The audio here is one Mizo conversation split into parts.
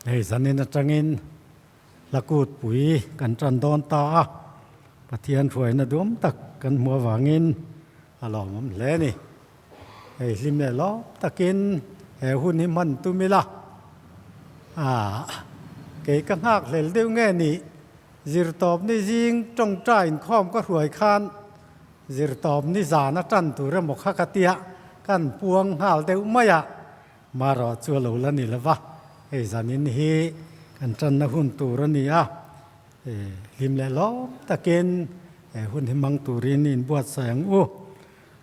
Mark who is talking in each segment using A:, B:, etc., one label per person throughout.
A: Hei zanin atangin hlakut pui kan tan dawn ta a, Pathian hruaina duam tak kan hmu avangin a lawmawm hle a ni. Hei hlim leh lawm takin he hun hi hman tum ila, ah kei ka nghak hlel deuh nge nih zirtawp ni zing tawngtai inkhawm ka hruai khan zirtawp ni zan a tan tur emaw kha ka tia kan puang nghal deuh mai a, marawh chu a lo la ni lo va, hei zanin hi kan tanna hun tur a ni a, hlim leh lawm takin he hun hi hmang turin inbuatsaih ang u.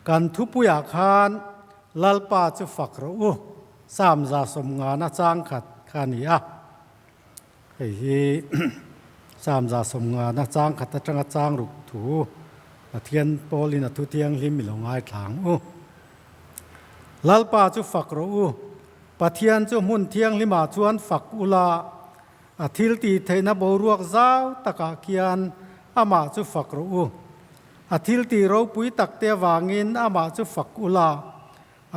A: Kan thupuiah khan Lalpa chu fak rawh u, Psalm 150 changkhat kha a ni a. Hei hi Psalm 150 changkhat atanga chang ruk thu Pathian pawlin a thu thianghlim i lo ngaithla ang u. Lalpa chu fak rawh u, Pathian chu hmun thianghlimah chuan fak ula, a thil tih theihna boruak zau takah khian amah chu fak rawh u. A thil tih ropui tak te avangin amah chu fak ula,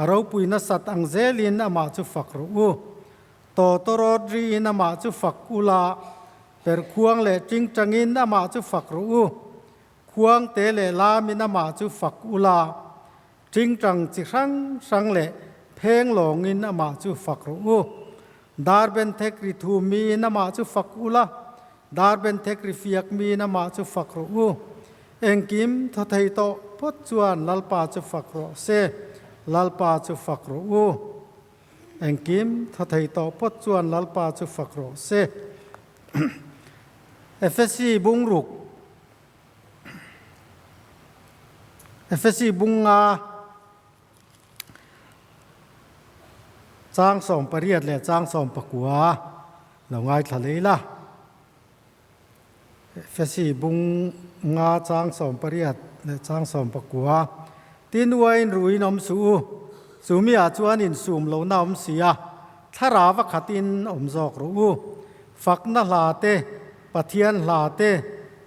A: a ropui nasat ang zelin amah chu fak rawh u. Tawtawrawt riin amah chu fak ula, perkhuang leh tingtangin amah chu fak rawh u. Khuang te leh lamin amah chu fak ula, tingtang chi hrang hrang leh pheng lawngin amah chu fak rawh u. Darbenthek ri thu miin amah chu fak ula, Darbenthek ri fiak miin amah chu fak rawh u. Engkim thaw thei tawh phawt chuan Lalpa chu fak rawh se, Lalpa chu fak rawh u. Engkim thaw thei tawh phawt chuan Lalpa chu fak rawh se. Efesi bungruk Efesi bunga Chang 18 leh chang 19 lo ngaithla leh ila. Efesi bung nga chang 18 leh chang 19 Tin uain ruin awm suh u, chumi ah chuan insum lohna awm si a, thlarau a khatin awm zawk rawh u. Fakna hla te, Pathian hla te,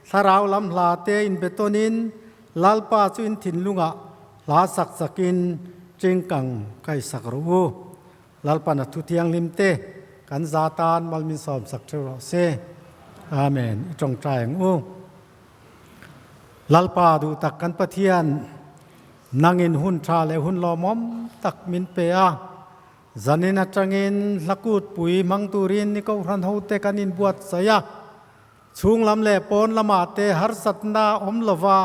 A: thlarau lam hla te inbetawnin Lalpa chu in thinlungah Hla sak chakin chingkang kai sak rawh u. Lalpan a thu thianghlim te kan za tan mal min sawm sak theuh rawh se. Amen. I tawngtai ang u. Lalpa duh tak kan Pathian, nangin hun tha leh hun lawmawm tak min pe a. Zanin atangin hlakut pui hmang turin ni kohhran hote kan inbuatsaih a. Chhunglam leh pawn lamah te harsatna awm lova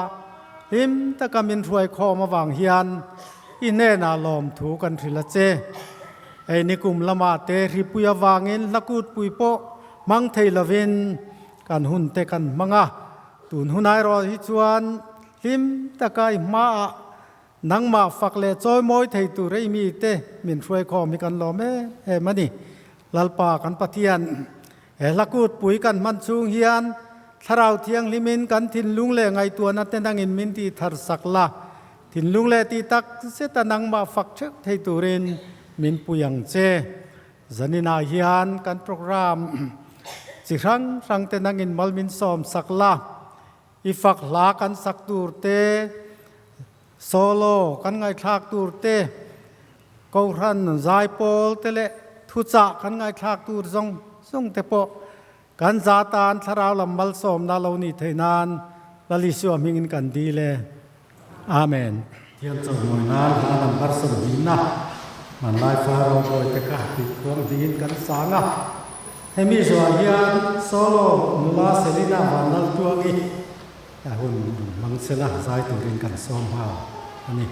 A: hlim taka min hruai khawm avang hian i hnenah lawmthu kan hrilh a che. Hei nikum lamah te hripui avangin hlakutpui pawh hmang thei lovin kan hun te kan hmang a, tun hunai erawh hi chuan hlim taka i hmaah Nangmah fak leh chawimawi thei tur ei mite min hruai khawm hi kan lawm em em a ni. Lalpa kan Pathian, he hlakutpui kan hman chhung hian Thlarau Thianghlimin kan thinlung leh ngaihtuahna te nangin min tih thar sak la, thinlung leh tih tak zeta nangmah fak theuh thei turin min pui ang che. Zaninah hian kan program chi hrang hrang te nangin mal min sawm sak la. I fak hla kan sak tur te, solo kan ngaihthlak tur te, Kohhran zaipawl te leh thuchah kan ngaihthlak tur zawng zawng te pawh kan za tan thlarau lam malsawmna lo nih theih nan Lal Isua hmingin kan dil e. Amen. Thiam chawhmawi nan hla number 20 na hmanlai Faro bawi te kha tih khuang hnihin kan sang a. Hemi zawhah hian solo nula Selina Vanlaltuangi a hun hmang sela zai turin kan sawm nghal a ni.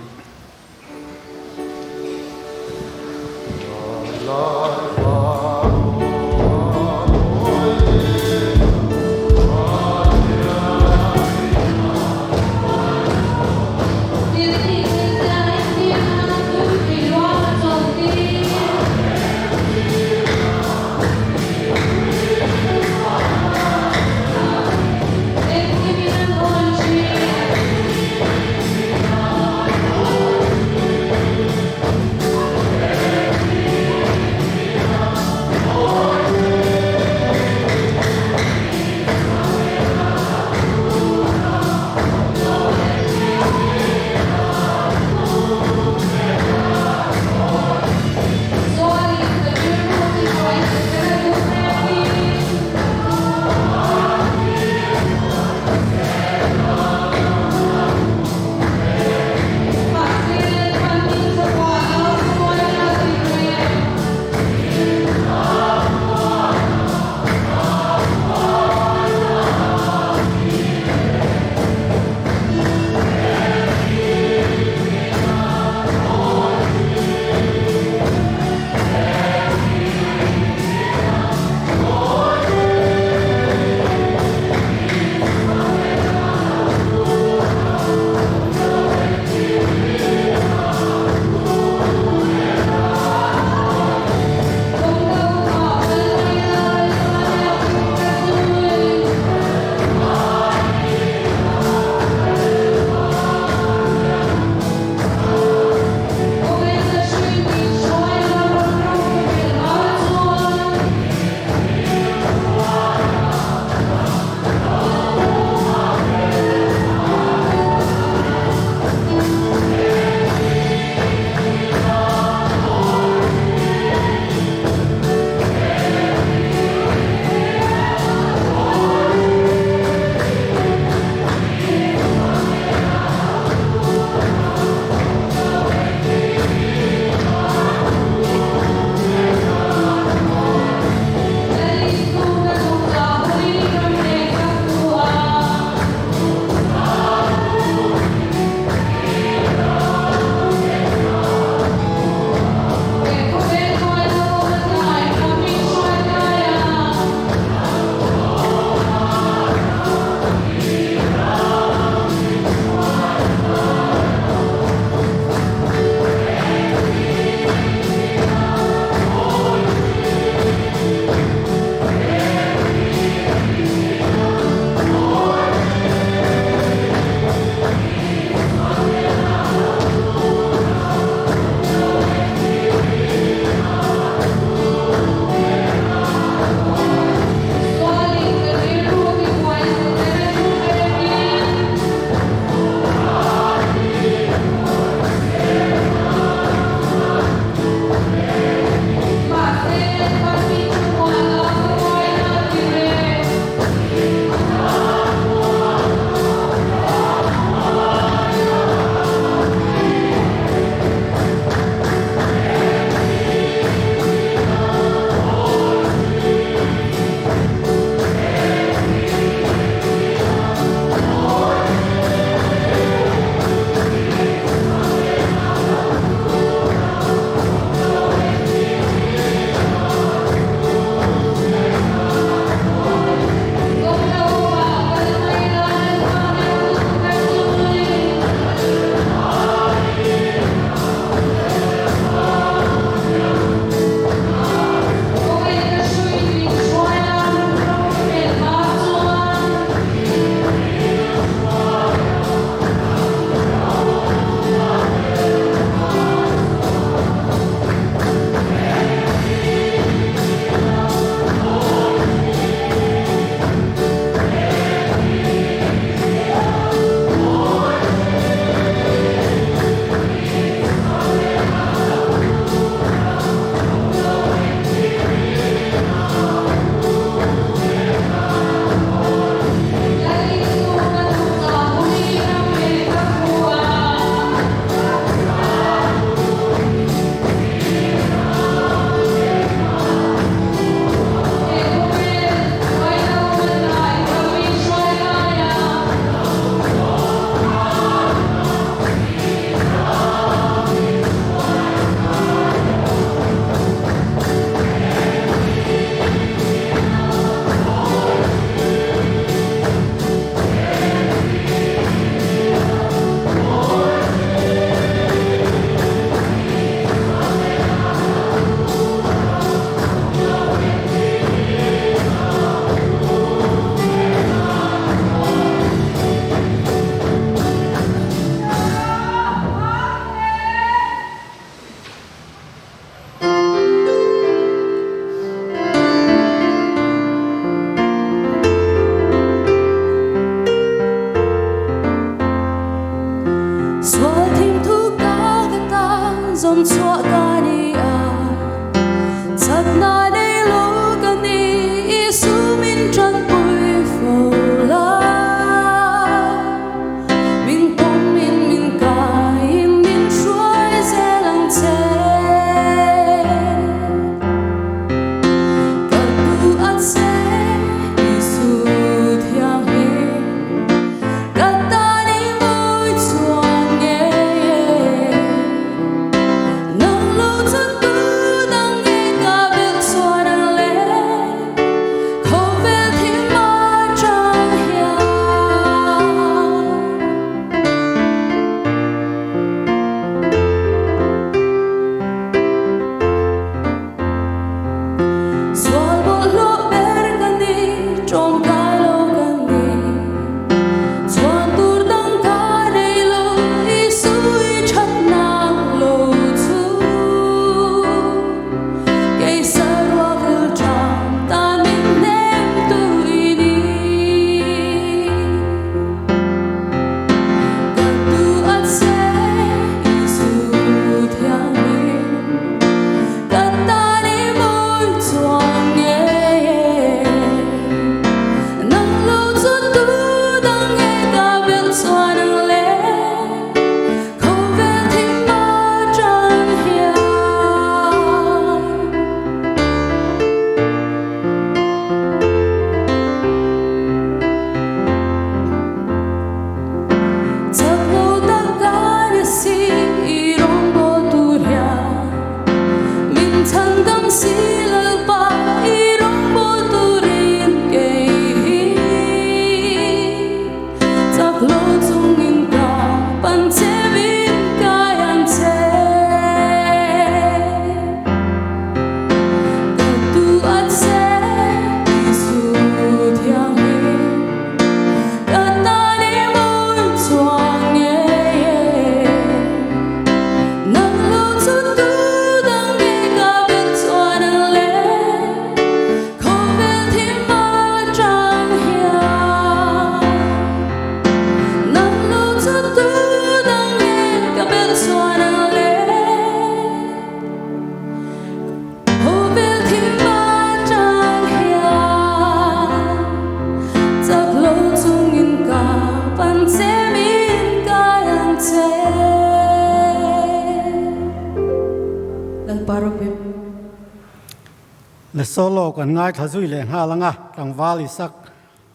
A: Solo kan ngaithla zui leh nghal ang a, tlangval Isak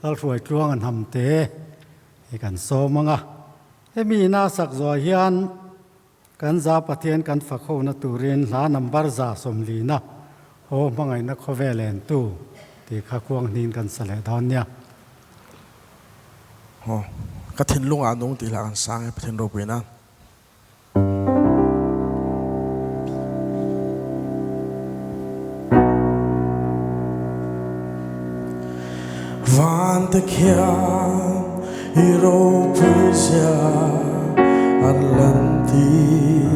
A: Lalhruai tluang an ham te hi kan sawm ang a. Hemi ina sak zuah hian kan za Pathian kan fak hona turin hla number 140 haw hmangaihna khawvel entu tih kha khuang hnin kan sa leh dawn nia.
B: Haw, ka thinlungah nung tih hla kan sang e Pathian ropuina. Vante khian i ropui zia an lantir.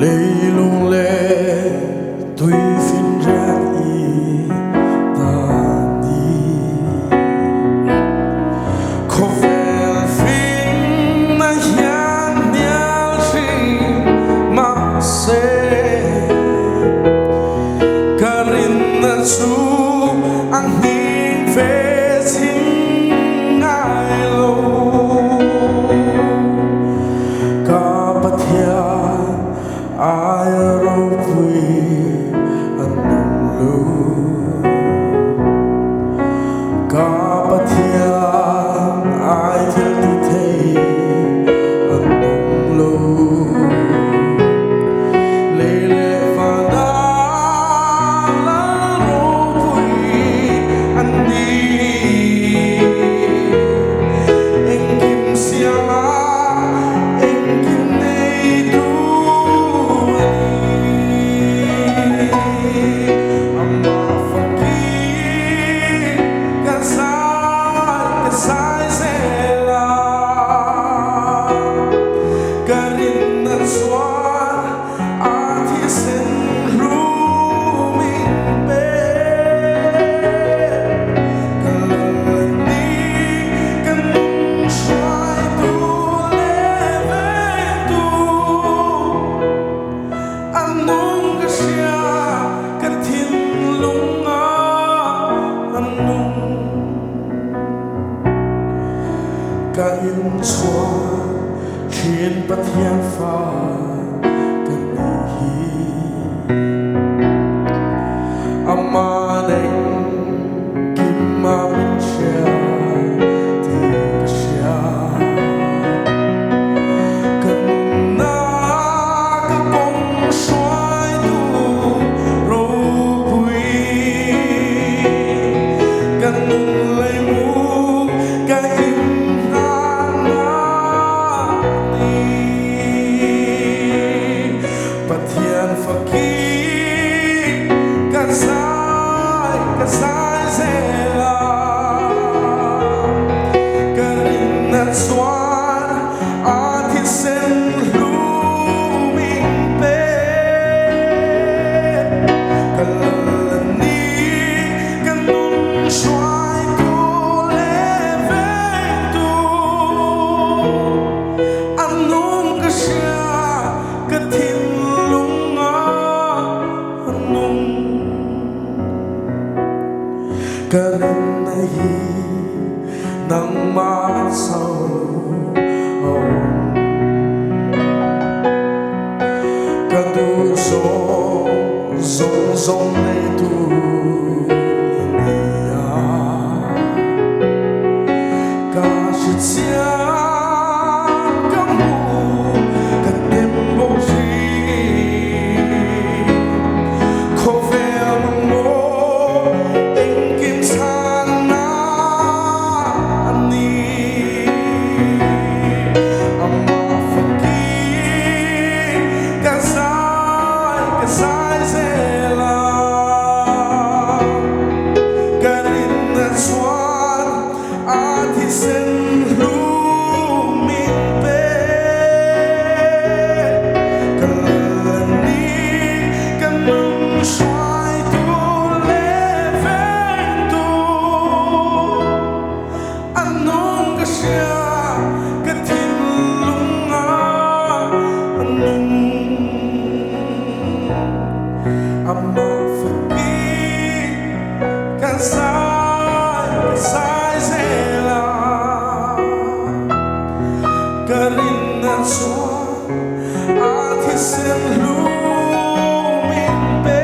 B: Leilung leh tuifinriat i ta ni. Khawvel finna hian hnial hrim mahse ka rinna chu a nghing ve chim ngai lo. Ka Pathian aia ropui an awm lo. Ka Pathian ai thil ti thei an awm lo. Lei leh van ah lal ropui an ni. Engkim siam ah engkim neitu a ni. Amah fakin ka zai, ka zai zel a. Ka rinna chuan a thisen hlum in pe. Ka lal ni ka nung hruaitu leh vengtu. A nung ka hria ka thinlung a a nung. Ka inchhuah thin Pathian fa ka nih hi. Amah engkim a min hria tih ka hria. Ka nunna ka kawng hruaitu ropui. Ka nun leimu ka inhlan a ni. Pathian fakin ka zai, ka zai zel a. Ka rinna chuan a thisen hlum in pe. Ka lal a ni, ka nun hruaitu leh vengtu. A nung ka hria, ka thinlung a nung. Ka rinna hi nangmah chauh a awm. Ka duh zawng zawng zawng neitu i ni a. Ka hre chiang ka hmu ka tem bawk thin. Khawvel mamawh engkim chhanna a ni. Amah fakin ka zai, ka zai zel a. Ka rinna chuan a thisen hlum min pe. Ka lal a ni, ka nun hruaitu leh vengtu. A nung ka hria, ka thinlung a nung. Amah fakin ka zai, ka zai zel a. Ka rinna chuan a thisen hlum min pe.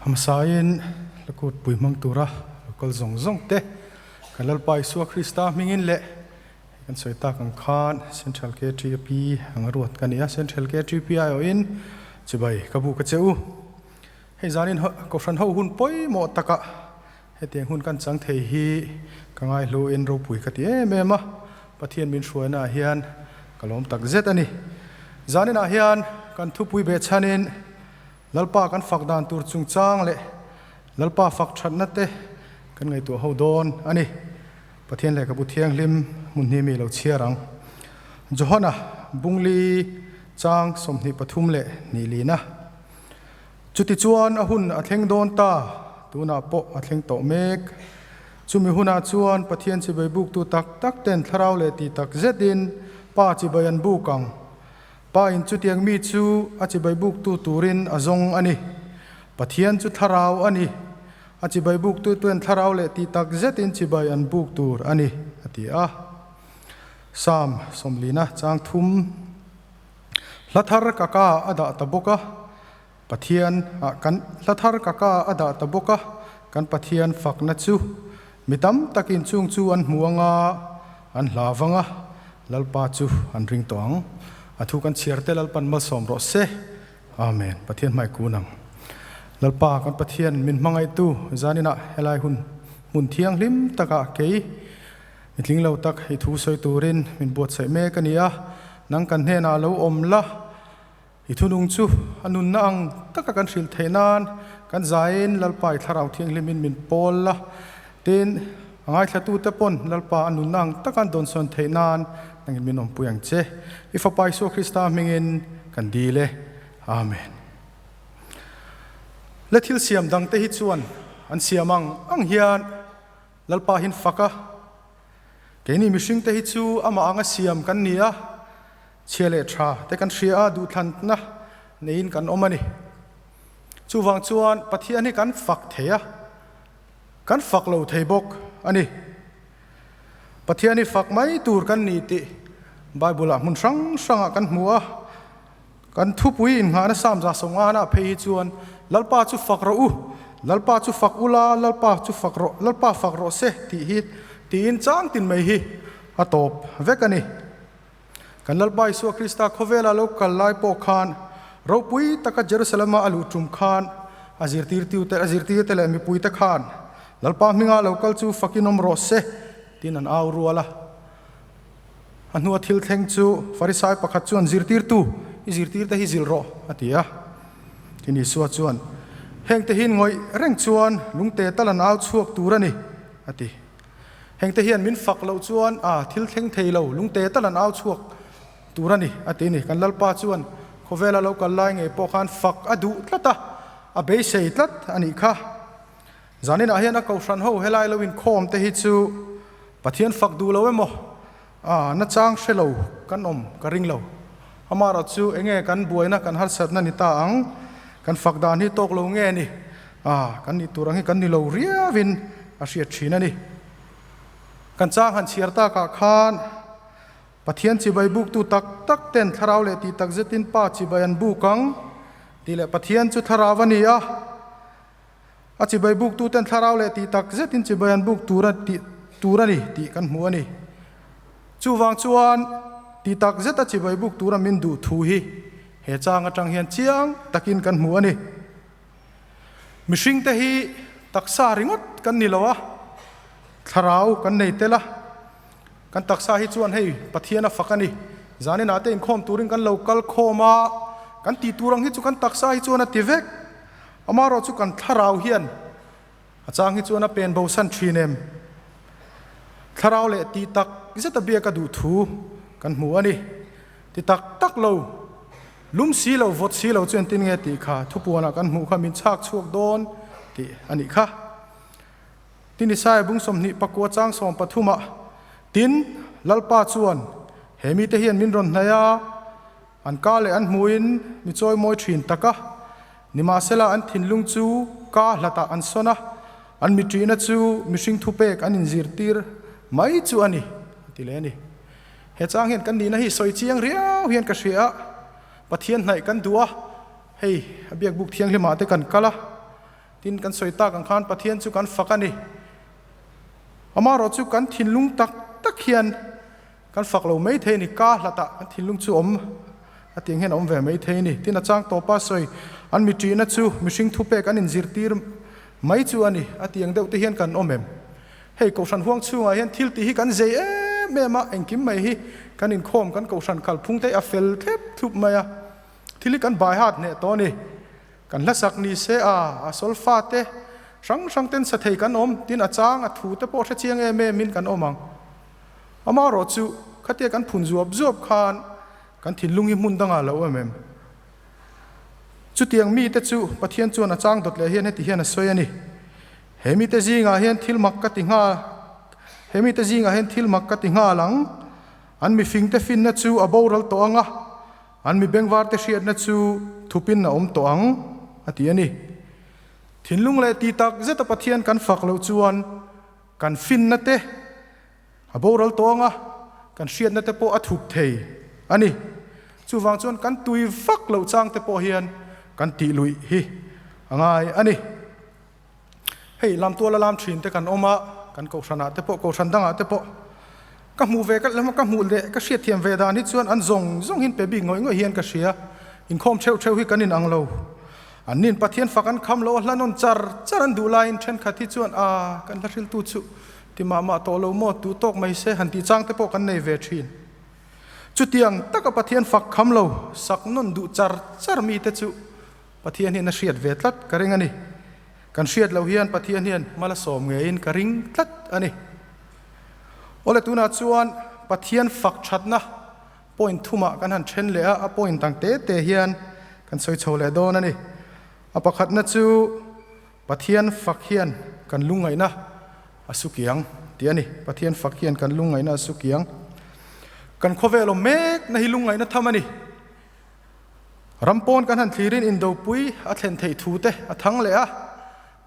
C: Hmasain Lakut pui hmang tura lo kal zawng zawng te kan Lalpa Isua Krista hmingin leh kan sawi tak ang khan Central KTP anga ruat ka ni a, Central KTP aiawhin chibai ka buk a che u. Hei zanin Kohhran ho hun pawimawh takah hetiang hun kan chang thei hi ka ngaihluin ropui ka ti em em a, Pathian min hruainaah hian ka lawm tak zet a ni. Zaninah hian kan thupui behchhanin Lalpa kan fak dan tur chungchang leh Lalpa fak thatna te kan ngaihtuah ho dawn a ni. Pathian lehkhabu thianghlim hmun hi mi lo chhiar ang. Johana Bungli chang 23 leh hnih lina. Chutichuan a hun a thleng dawn ta, tunah pawh a thleng tawh mek. Chumi hunah chuan Pathian chibai buktu tak tak ten thlarau leh ti tak zetin Pa chibai an buk ang. Pa in chutiang mi chu a chibai buktu turin a zawng a ni. Pathian chu thlarau a ni. A chibai buktu tuen thlarau leh ti tak zetin chibai an buk tur a ni, a ti a. Psalm sawmlina chang thum. Hla thar ka ka a dah ta bawk a, Pathian ah kan Hla thar ka ka a dah ta bawk a, kan Pathian fakna chu mi tam takin chung chu an hmu anga, an hla vang a, Lalpa chu an ring tawh ang. A thu kan chhiar te Lalpan malsawm rawh se. Amen. Pathian hmai kun ang. Lalpa kan Pathian min hmangaihtu zaninah helai hun hmun thianghlim takah kei Mi tling lo tak i thu sawi turin min buatsaih mek a ni a, nang kan hnenah lo awm la, i thunung chu a nunna ang taka kan hrilh theih nan kan zaiin Lalpa i Thlarau Thianghlimin min pawl la, tin, a ngaithlatute pawn Lalpa a nunna ang taka an dawnsawn theih nan nangin min awmpui ang che. I Fapa Isua Krista hmingin kan dil e. Amen. Le thil siam dangte hi chuan an siam ang ang hian Lalpa hin fak a, keini mihringte hi chu amah anga siam kan ni a, chhia leh tha te kan hria a, duhthlanna neiin kan awm a ni. Chuvang chuan Pathian hi kan fak thei a, kan fak lo thei bawk a ni. Pathian hi fak mai tur kan ni tih Bible-ah hmun hrang hrangah kan hmu a, Kan thupui inngahna Samza Sawngana phei hi chuan, Lalpa chu fak rawh u, Lalpa chu fak ula, Lalpa chu fak rawh, Lalpa fak rawh se tih hi tiin chang tin mai hi a tawp vek a ni. Kan Lalpa Isua Krista khawvela lo kal lai pawh khan ropui taka Jerusalema a luh tum khan a zirtirtute a zirtirte leh mipuite khan Lalpa hminga lo kal chu fakin awm rawh se tiin an au rual a. A hnua thil thleng chu Farisai pakhat chuan, Zirtirtu, i zirtirte hi zilh rawh, a ti a. Tin Isua chuan, Hengte hi ngawih reng chuan lungte tal an au chhuak tur a ni, a ti. Hengte hian min fak loh chuan, a thil thleng thei lo, lungte tal an au chhuak tur a ni, a ti a ni. Kan Lalpa chuan khawvela lo kal lai ngei pawh khan fak a duh tlat a, a beisei tlat a nih kha. Zaninah hian a kohhran ho helai lo inkhawm te hi chu Pathian fak duh lo emaw a nachang hre lo kan awm ka ring lo. Amaherawh chu enge kan buaina kan harsatna ni ta ang, kan fak dan hi tawk lo nge ni a kan nih tur ang hi kan ni lo riauin a hriat thin a ni. Kan chang han chhiar takah khan Pathian chibai buktu tak tak ten thlarau leh tih tak zetin Pa chibai an buk ang tih leh Pathian chu thlarau a ni a, A chibai buktuten thlarau leh tih tak zetin chibai an buk tur a tih tur a ni tih kan hmu a ni. Chuvang chuan tih tak zeta chibai buk tura min duh thu hi he chang atang hian chiang takin kan hmu a ni. Mihringte hi taksa ringawt kan ni lo a, thlarau kan nei tel a. Kan taksa hi chuan hei Pathian a fak a ni. Zaninah te inkhawm turin kan lo kal khawm a, kan tih tur ang hi chu kan taksa hi chuan a ti vek. Amaherawh chu kan thlarau hian a chang hi chuan a pen bosan thin em? Thlarau leh tih tak zet a biak a duh thu kan hmu a ni. Ti tak tak lo, lum si lo, vawt si lo chu entin nge tih kha thupuanah kan hmuh kha min chhak chhuak dawn tih a nih kha. Tin Isaiah bung 24 chang 13 ah, Tin, Lalpa chuan he mite hian min rawn hnaih a, An ka leh an hmuhin mi chawimawi thin tak a, nimahsela an thinlung chu ka hlatah an sawn a, an miṭihna chu mihring thupek an inzirtir mai chu a ni, a ti leh a ni. He chang hian kan nihna hi sawi chiang riau hian ka hria a, Pathian hnaih kan duh a, hei a biakbuk thianghlimah te kan kal a. Tin, kan sawi tak ang khan Pathian chu kan fak a ni. Amaherawhchu kan thinlung tak tak hian kan fak lo mai thei a ni. Ka hlatah kan thinlung chu awm a tih ang hian a awm ve mai thei a ni. Tin, a chang tawpa sawi an mi ṭihna chu mihring thupek an inzirtir mai chu a ni a tih ang deuh te hian kan awm em? Hei Kohhran huang chhungah hian thil tih hi kan zei em em a, engkim mai hi kan inkhawm kan Kohhran kalphung te hi a fel thlep thlup mai a, thil hi kan bai hat hneh tawh a ni. Kan hlasak ni se a, a solfa te hrang hrang ten sa thei kan awm, tin a chang a thu te pawh hre chiang em em in kan awm ang. Amaherawh chu khatia kan phun zuap zuap khan kan thinlung hi hmun dangah lo em em. Chutiang mite chu Pathian chuan a chang dawt leh hian heti hian a sawi a ni, He mite zingah hian thil mak ka ti nghal, he mite zingah hian thil mak ka ti nghal ang, an mifingte finna chu a boral tawh ang a, An mi bengvarte hriatna chu thupin a awm tawh ang, a ti a ni. Thinlung leh ti tak zeta Pathian kan fak loh chuan kan finna te a boral tawh ang a, kan hriatna te pawh a thup thei a ni. Chuvang chuan kan tui vak loh chang te pawh hian kan tih luih hi a ngai a ni. Hei lamtuala lam thin te kan awm a, kan kohhranah te pawh, kohhran dangah te pawh ka hmuh ve ka ka hmuh leh ka hriatthiam ve dan hi chuan an zawng zawng hian pe bik ngawih ngawih hian ka hria. Inkhawm theuh theuh hi kan inang lo. An nin Pathian fak an kham lo a, hla nawn char char an duh laiin thenkhat hi chuan a kan hla hriltu chu ti mah mah tawh lo maw, duh tawk mai se han tih chang te pawh kan nei ve thin. Chutiang taka Pathian fak kham lo, sak nawn duh char char mite chu Pathian hian a hriat ve tlat ka ring a ni. Kan hriat loh hian Pathian hian hma la sawm ngeiin ka ring tlat a ni. Awle tunah chuan Pathian fak thatna point thumah kan han then leh a, a point dang te te hian kan sawi chho leh dawn a ni. A pakhatna chu Pathian fak hian kan lungngaihna a su kiang tih a ni. Pathian fak hian kan lungngaihna a su kiang. Kan khawvel awm mekna hi lungngaihna tham a ni. Ram pawn kan han thlirin indopui a thlen theih thu te a thang leh a,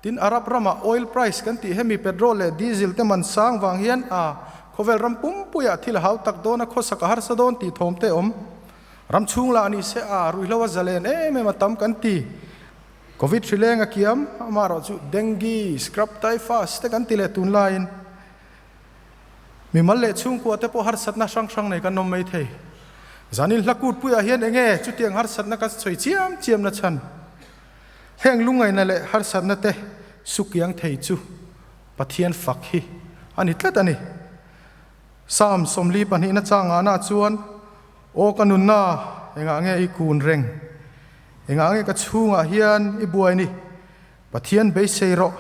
C: tin Arab ramah oil price kan tih hemi petrol leh diesel te man sang vang hian a khawvel ram pumpuiah thil a hau tak dawn a, khawsak a harsa dawn tih thawm te awm. Ram chhung lah ni se a ruihhlo a zalen em em a tam kan ti. Covid hrileng a kiam, amaherawh chu dengue, scrub typhus te kan ti leh tunlaiin Mimal leh chhungkua te pawh harsatna hrang hrang nei kan awm mai thei. Zanin hla kutpuiah hian enge chutiang harsatna ka sawi chiam chiam na chhan? Heng lungngaihna leh harsatna te sukiang thei chu Pathian fak hi a ni tlat a ni. Psalm 42 na changah na chuan, Aw ka nunna, engah nge i kun reng? Engah nge ka chhungah hian i buai ni? Pathian beisei rawh.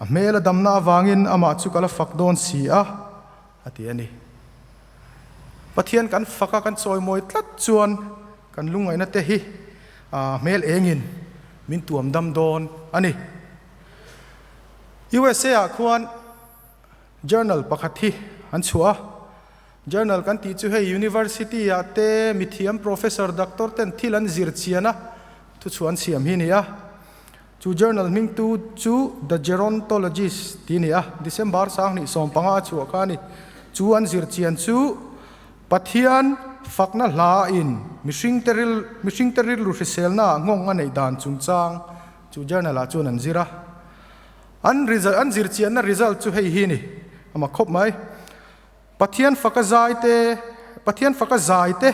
C: A hmel a damna avangin amah chu ka la fak dawn si a, a ti a ni. Pathian kan fak a, kan chawimawi tlat chuan kan lungngaihna te hi a hmel engin min tuam dam dawn a ni. USA ah khuan journal pakhat hi an chhuah a, journal kan tih chu hei university ah te mithiam professor doctor ten thil an zir chian a, thuchhuah an siam hi a ni a. Chu journal hmingtu chu The Gerontologist tih a ni a, December 2015 a chhuah kha a ni. Chu an zir chian chu Pathian fakna hla in mihringte ril mihringte rilru hriselna ah nghawng a neih dan chungchang chu journal ah chuan an zir a. An result an zir chianna result chu hei hi a ni, a mak khawp mai. Pathian faka zai te, Pathian faka zai te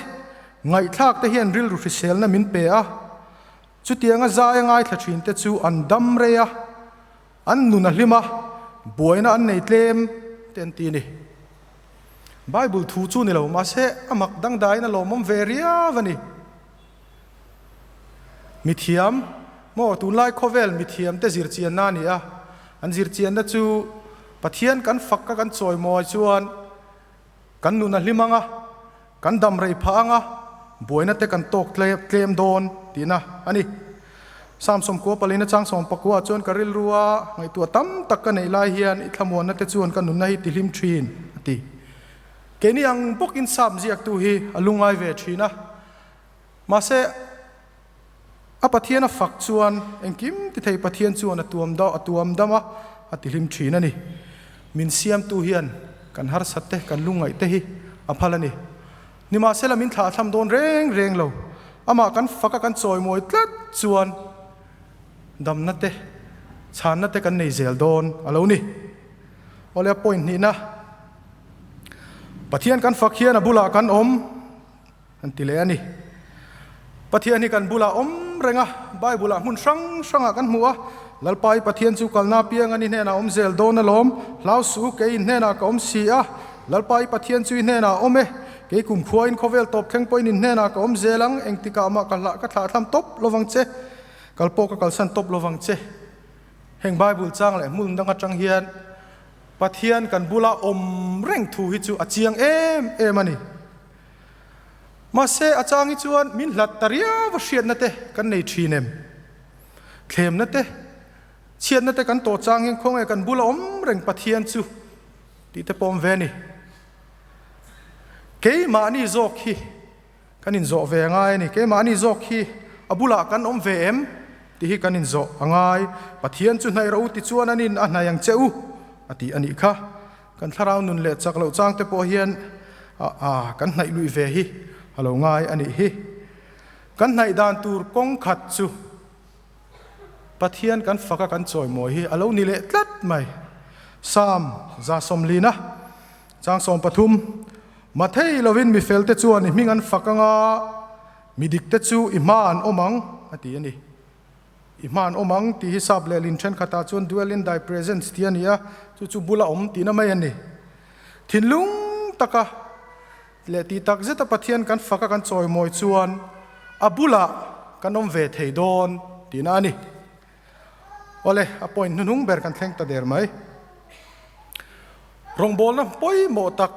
C: ngaihthlak te hian rilru hriselna min pe a, Chutianga zai a ngaithla thinte chu an dam rei a, an nun a hlim a, buaina an nei tlem te an ti a ni. Bible thu chu ni lo, mahse a mak dangdaiin a lawmawm ve riau a ni. Mithiam, maw tunlai khawvel mithiamte zirchianna a ni a, an zirchianna chu Pathian kan fak ka kan chawimawi chuan kan nun a hlim ang a, Kan dam rei phah anga buaina te kan tawk tlem dawn tihna a ni. Psalm 94 a chang 19 chuan ka rilru a ngaihtuah tam tak ka neih lai hian i thlamuanna te chuan ka nunna hi tihlim thin a ti. Keini ang bawkin Psalm ziaktu hi a lungngai ve thin a, mahse a Pathian a fak chuan engkim ti thei Pathian chuan a tuam a tuam dam a, a tihlim thin a ni. Min siamtu hian kan harsat te, kan lungngaih te hi a phal a ni. Nimahsela min thlahthlam dawn reng reng lo. Amah kan fak a kan chawimawi tlat chuan damna te, Chhanna te kan nei zel dawn a lo ni. Awle a point hnihna, Pathian kan fak hian a bulah kan awm an ti leh a ni. Pathian hi kan bulah awm reng a, Bible ah hmun hrang hrangah kan hmu a, Lalpa i Pathian chu kalna apiang an i hnenah awm zel dawn alawm, hlau suh kei in hnenah ka awm si a, Lalpa i Pathian chu i hnenah a awm e, kei kumkhuain khawvel tawp thleng pawhin in hnenah ka awm zel ang, engtikah mah ka hlah ka thlahthlam tawp lovang che. Kal pawh ka kalsan tawp lovang che. Heng Bible chang leh hmun dang atang hian Pathian kan bula awm reng thu hi chu a chiang em em a ni. Mahse a chang hi chuan min hlat ta riau a hriatna te kan nei thin em? Thlemna te, chhiatna te kan tawh chang hian khawnge kan bula awm reng Pathian chu tih te pawh awm ve a ni. Keimahni zawk hi Kan inzawh ve a ngai a ni. Keimahni zawk hi a bulah kan awm ve em tih hi kan inzawh a ngai. Pathian chu hnaih rawh u ti chuan anin a hnaih ang che u a tih a nih kha. Kan thlarau nun leh chak loh chang te pawh hian a kan hnaih luih ve hi a lo ngai a nih hi. Kan hnaih dan tur kawng khat chu Pathian kan faka kan chawimawi hi a lo ni leh tlat mai. Psalm 140 chang 13. Mathei lovin mi felte chuan i hming an fak anga, mi dikte chu i hma an awm ang, a ti a ni. I hma an awm ang tih hi sap leh lin thenkhatah chuan dwell in thy presence tih a ni a, chu chu bula awm tihna mai a ni. Thinlung taka leh tih tak zeta Pathian kan faka kan chawimawi chuan a bulah kan awm ve thei dawn tihna a ni. Awle, a point hnuhnung ber kan thleng ta der mai. Rawngbawlna pawimawh tak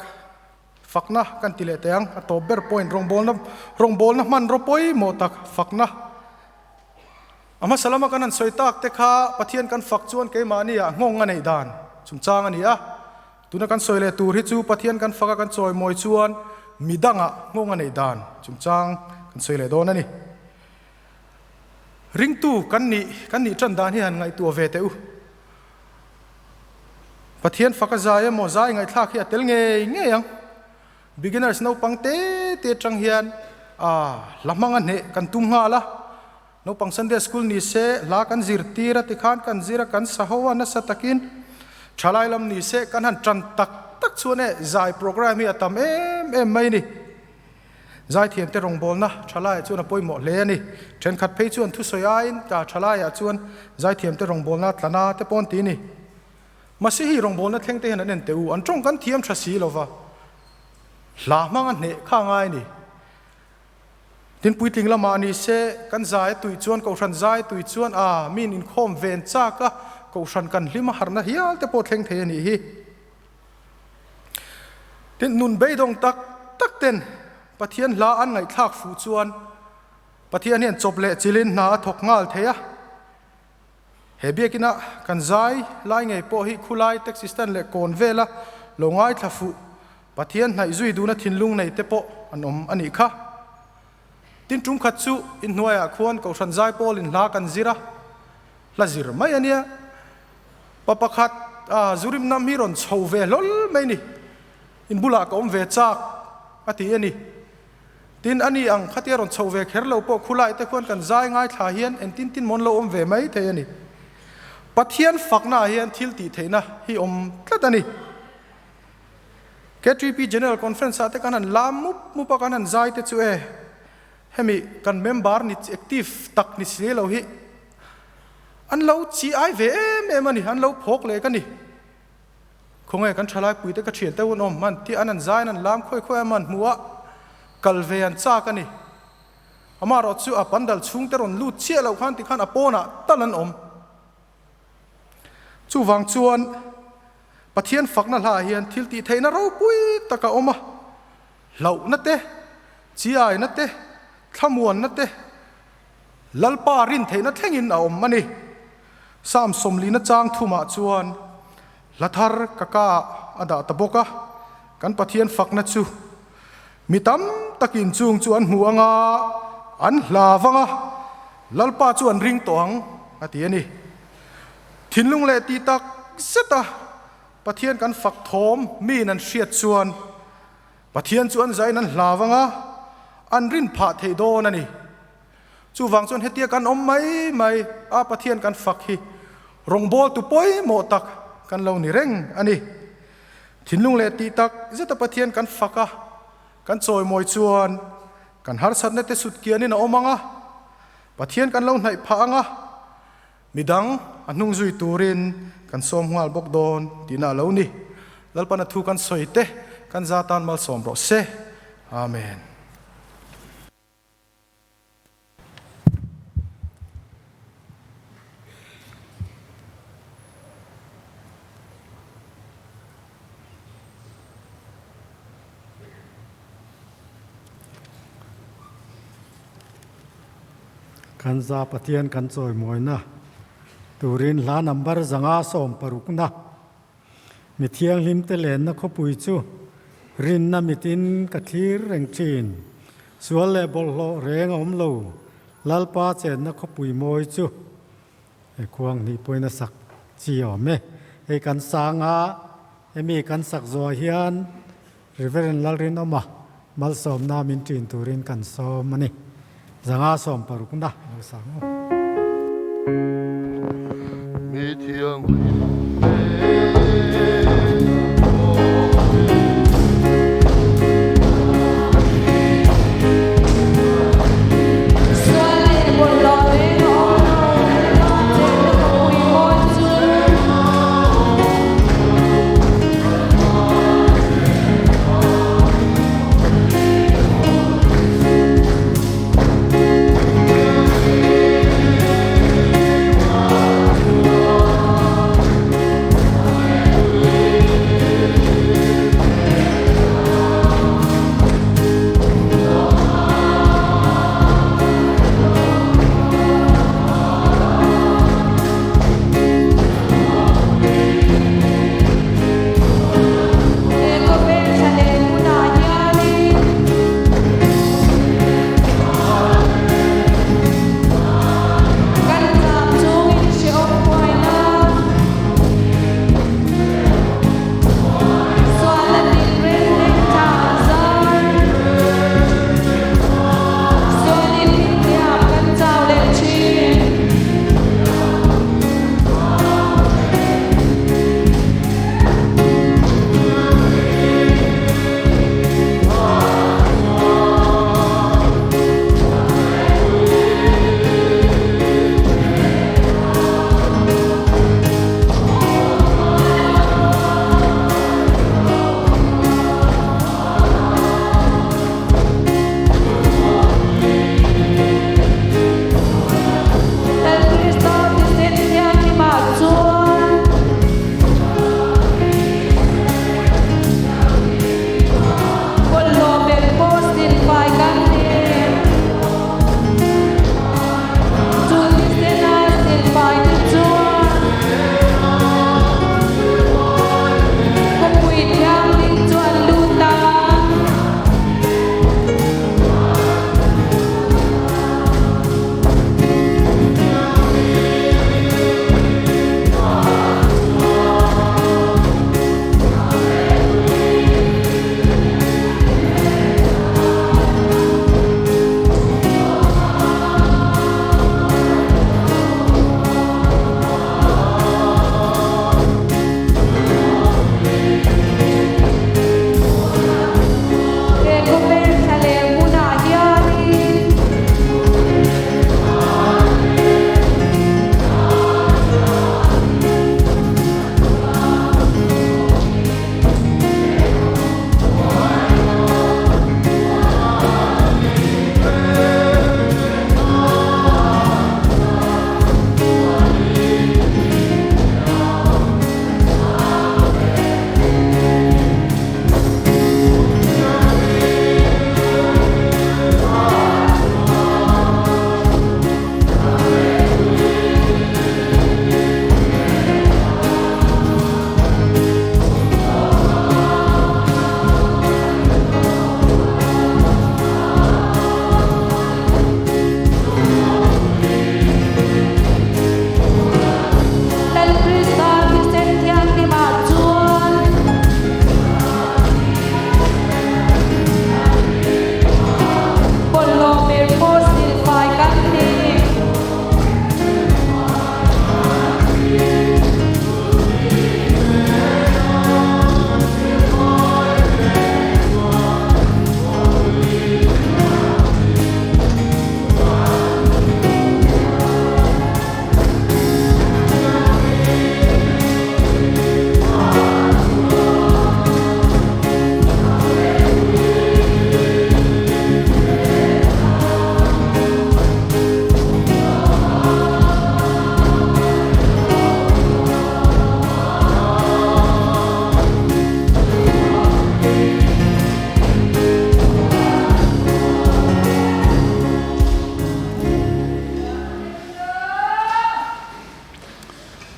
C: fakna kan ti leh teh ang. A tawp ber point rawngbawlna rawngbawlna hmanraw pawimawh tak fakna. A hmasa lama kan han sawi tak te kha Pathian kan fak chuan keimahni ah nghawng a neih dan chungchang a ni a. Tuna kan sawi leh tur hi chu Pathian kan faka kan chawimawi chuan midangah nghawng a neih dan chungchang kan sawi leh dawn a ni. Ringtu kan nih kan nih tan dan hi han ngaihtuah ve teh u. Pathian faka zai emaw zai ngaihthlak hi a tel ngei ngei ang. Beginners naupang te te atang hian a hla hmanga hneh kan tum nghal a. Naupang Sunday School ni se hla kan zirtir a tikhan kan zir a kan sa ho a nasa takin thalai lam ni se kan han tan tak tak chuan e zai program hi a tam em em mai ni. Zaithiamte rawngbawlna thalaiah chuan a pawimawh hle a ni. Thenkhat phei chuan thusawi aiin ta thalaiah chuan zaithiamte rawngbawlna tlana te pawh an ti a ni. Masihi rawngbawlna thleng te hian an en teh u, an tawng kan thiam tha si lova, hla hmanga hneh kha a ngai a ni. Tin, puitling lamah ni se kan zai a tui chuan, kohhran zai a tui chuan a min inkhawm ven chak a, kohhran kan hlim a harhna hial te pawh thleng thei a nih hi. Tin, nun beidawng tak tak ten Pathian hla an ngaihthlak fuh chuan Pathian hian chawp leh chilin hna a thawk nghal thei a. He biakina kan zai lai ngei pawh hi khulai taxi stand leh kawn vela lo ngaithla fuh Pathian hnaih zui duhna thinlung nei te pawh an awm a nih kha. Tin, tum khat chu inhnuaiah khuan Kohhran Zaipawlin hla kan zir a, hla zir mai a nia. Pa pakhat a zurim nam hi rawn chho ve hlawl mai ni, in bulah ka awm ve chak a ti a ni. Tin, a ni ang khatia rawn chho ve kher lo pawh khulai te khuan kan zai ngaithla hian engtin tin mawn lo awm ve mai thei a ni. Pathian fakna ah hian thil tih theihna hi awm tlat a ni. KTP General Conference ah te kan han lam mup mup a, kan han zai te chu e, hemi kan member ni active tak ni si lo hi An lo chi ai ve em em a ni, an lo phawk leh ka ni. Khawnge kan thalai puite ka thian deuh an awm hman tih an an zaiin an lam khawi khawi a man hmu a, kal ve an chak a ni. Amaherawh chu a pandal chhungte rawn lut chiah loh khan tikhan a pawnah tal an awm. Chuvang chuan Pathian fakna hlaah hian thil tih theihna ropui tak a awm a, hlauhna te, chiaina te, thlamuanna te, Lalpa rin theihna thlengin a awm a ni. Psalm 40 chang thumah chuan hla thar ka ka ah a dah ta bawk a, kan Pathian fakna chu mi tam takin chung chu an hmu anga an hla vang a, Lalpa chu an ring tawh ang a ti a ni. Thinlung leh tih tak zeta Pathian kan fak thawm miin an hriat chuan Pathian chu an zain an hlau anga an rin phah thei dawn a ni. Chuvang chuan hetia kan awm mai mai a Pathian kan fak hi. Rawngbawltu pawimawh tak kan lo ni reng a ni. Thinlung leh tih tak zeta Pathian kan fak a, kan chawimawi chuan kan harsatna te sut kianin a awm ang a, Pathian kan lo hnaih phah ang a, midang a hnung zui turin kan sawm nghal bawk dawn tihna a lo ni. Lalpan a thu kan sawi te kan za tan malsawm rawh se. Amen.
A: Kan za Pathian kan chawimawina turin hla number 560na Mi thianghlimte lenna khawpui chu rinna mitin ka thlir reng thin. Sual leh bawlhhlawh reng a awm lo, Lalpa chenna khawpui mawi chu he khuang hnih pawhin a sak chi a awm e. Hei kan sang a, hemi kan sak zawh hian Reverend Lalrinawma malsawmna min ṭin turin kan sawm a ni. 560na lo sang u.
D: Mi thianghlim
E: Sual leh bawlhhlawh reng a awm lo, chenna khawpui mawi chu.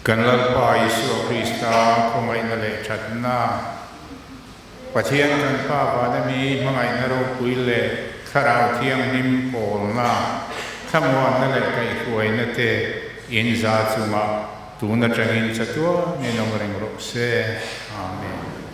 F: Kan Lalpa Isua Krista khawngaihna leh thatna, Pathian kan Pa vana mi hmangaihna ropui leh Thlarau Thianghlim pawlna, thlamuanna leh kaihhruaina te in za chungah tun atangin chatuanin awm reng rawh se. Amen.